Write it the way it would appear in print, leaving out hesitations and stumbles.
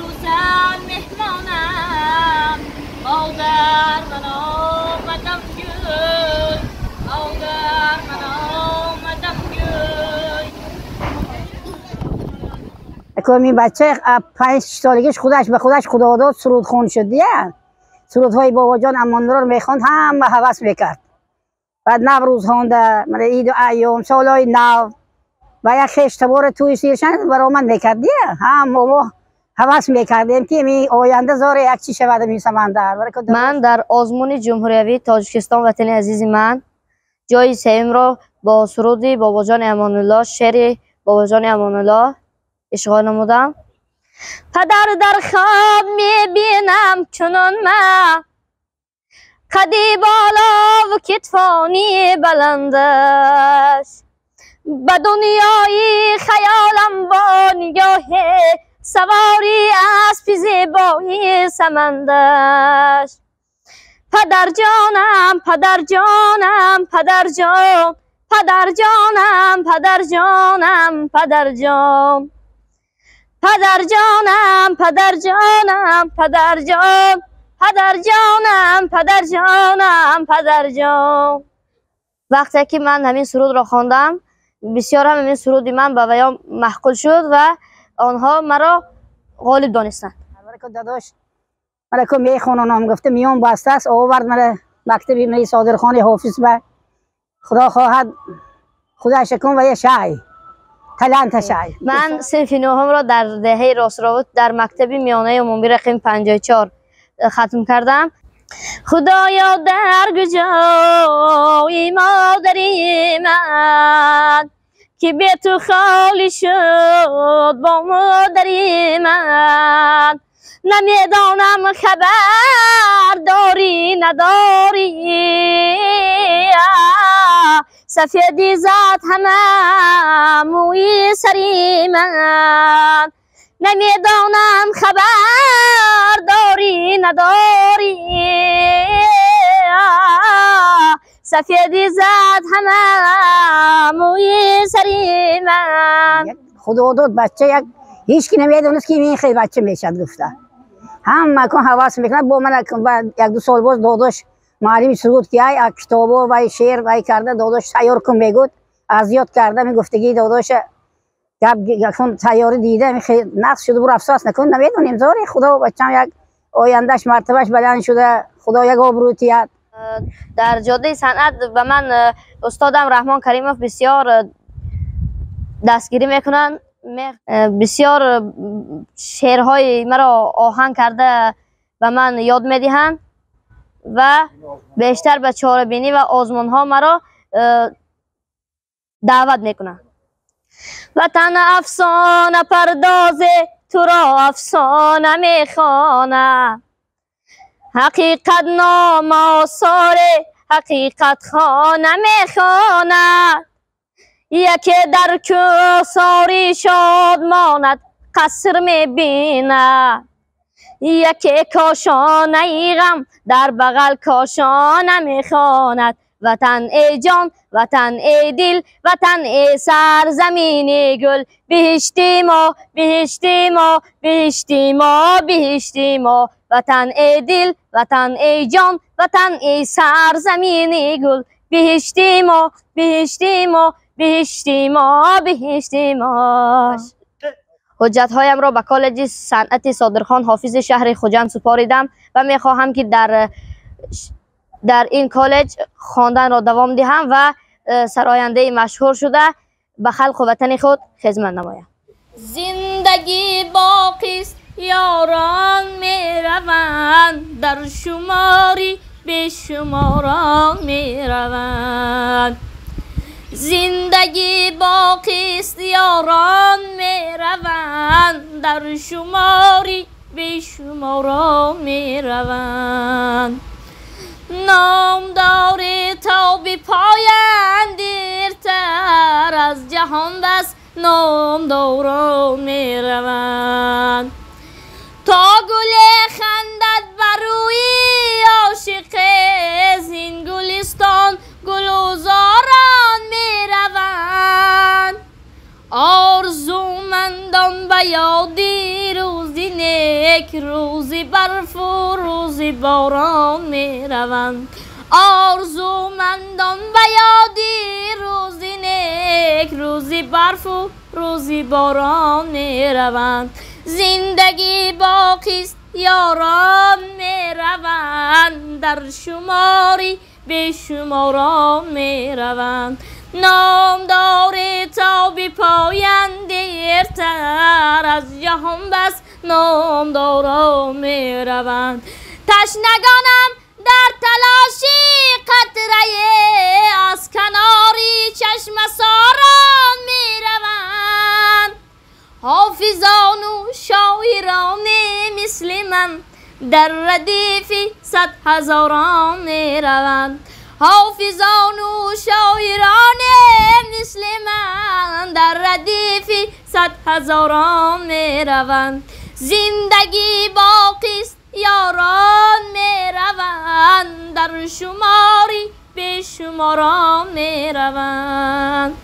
сӯзан меҳмонам, модар ман омадам гӯй, модар ман омадам гӯй. Ин бача 5 солагиш худаш ба худаш худодод сурудхон шуд, дия. Сурудҳои бобоҷон Амонуллоро мехонд, ҳама ҳавас мекард. Баъд Наврӯз хонда, иду айём, солҳои нав ва як хештабора тӯи сиршан баромад мекард, дия. Ҳама мо ҳавас мекардем, ки оянда зоре як чӣ шавад ин Самандар. Ман дар озмуни ҷумҳуриявии Тоҷикистон «Ватани азизи ман» ҷои сеюмро бо суруди бобоҷони Амонулло, шеъри бобоҷони Амонулло ишғол намудам. Падар, дар хоб мебинам чунон ман қади болову китфони баландаш, ба дунёи хаёлам бо нигоҳе савори аспи зебои самандаш. Падарҷонам, падарҷонам, падарҷон, падарҷонам, падарҷонам, падарҷон, падарҷонам, падарҷонам, падарҷон, падарҷонам, падарҷонам, падарҷон. Вақте ки ман ҳамин сурудро хондам, бисёр ҳам ҳамин суруди ман ба ваён маъқул шуд ва онҳо маро ғолиб донистанд. Дадош марако мехононам гуфта миён бастааст, овард мара мактаби мани Содирхони Ҳофиз ба. Худо хоҳад худаш кун ва я шай таланта шай. Ман синфи нӯҳумро дар деҳаи Ростровод дар мактаби миёнаи умумӣ рақами 54 хатм кардам. Худоё, дар куҷои модари ман, ки бе ту холӣ шуд бо модари ман? Намедонам хабар дорӣ надорӣ, сафеди зад ҳама мӯи сари ман. Намедонам хабар дорӣ надорӣ, сафеди зад ҳама мӯи сари ман. Худо дод бача, як ҳеҷ ки намедонист, ки ин хел бача мешад гуфта. Ҳама кун ҳавас мекунад. Бо ман 1-2 сол боз додош муаллими суруд ки ай китобо вай шеър вай карда додош тайёр кун мегуд, аз ёд карда мегуфтагии додоша гап кун тайёрӣ дида нақс шуда бур. Афсос накун, намедонем зори худо бачам як ояндаш мартабаш баланд шуда, худо як обрӯ тиҳад. Дар ҷодаи санъат ба ман устодам Раҳмон Каримов бисёр дастгирӣ мекунанд, бисёр шеърҳои маро оҳанг карда ба ман ёд медиҳанд ва бештар ба чорабинӣ ва озмунҳо маро даъват мекунанд. Ватан афсона пардозе, туро афсона мехонад, ҳақиқат номосоре, ҳақиқат хона мехонад. Яке дар кӯҳсори шод монад, қаср мебинад, яке кошонаи ғам дар бағал кошона мехонад. Ватан эй ҷон, ватан эй дил, ватан эй сарзамини гул, биҳишти мо, биҳишти мо, биҳишти мо, биҳишти мо. Ватан эй дил, ватан эй ҷон, ватан эй сарзамини гул, биҳишти мо, биҳишти мо, биҳишти мо, биҳишти мо. Ҳуҷҷатҳоямро ба коллеҷи санъати Содирхон Ҳофизи шаҳри Хуҷанд супоридам ва мехоҳам, ки дар ин коллеҷ хонданро давом диҳам ва сарояндаи машҳур шуда ба халқу ватани худ хизмат намоям. Зиндагӣ боқист, ёрон мераванд, дар шумори бешуморон мераванд. Зиндагӣ боқист, ёрон мераванд, дар шумори бешуморон мераванд. Номдори то бипоянд дертар аз ҷаҳон бас номдорон мераванд. То гуле хандад бар рӯи ошиқе, зин гулистон гулузорон мераванд. Орзумандон ба ёди рӯзи нек нек, рӯзи барфу рӯзи борон мераванд. Орзумандон ба ёди рӯзи нек, рӯзи барфу рӯзи борон мераванд. Зиндагӣ боқист, ёрон мераванд, дар шумори бешуморон мераванд. Номдори то бипоянд дертар, аз ҷаҳон бас номдорон мераванд. Ташнагонам дар талоши қатрае, аз канори чашмасорон мераванд. Ҳофизону шоирони мисли ман дар радифи садҳазорон мераванд. Ҳофизону шоирони мисли ман дар радифи садҳазорон мераванд. Зиндагӣ боқист, ёрон мераванд, дар шумори бешуморон мераванд.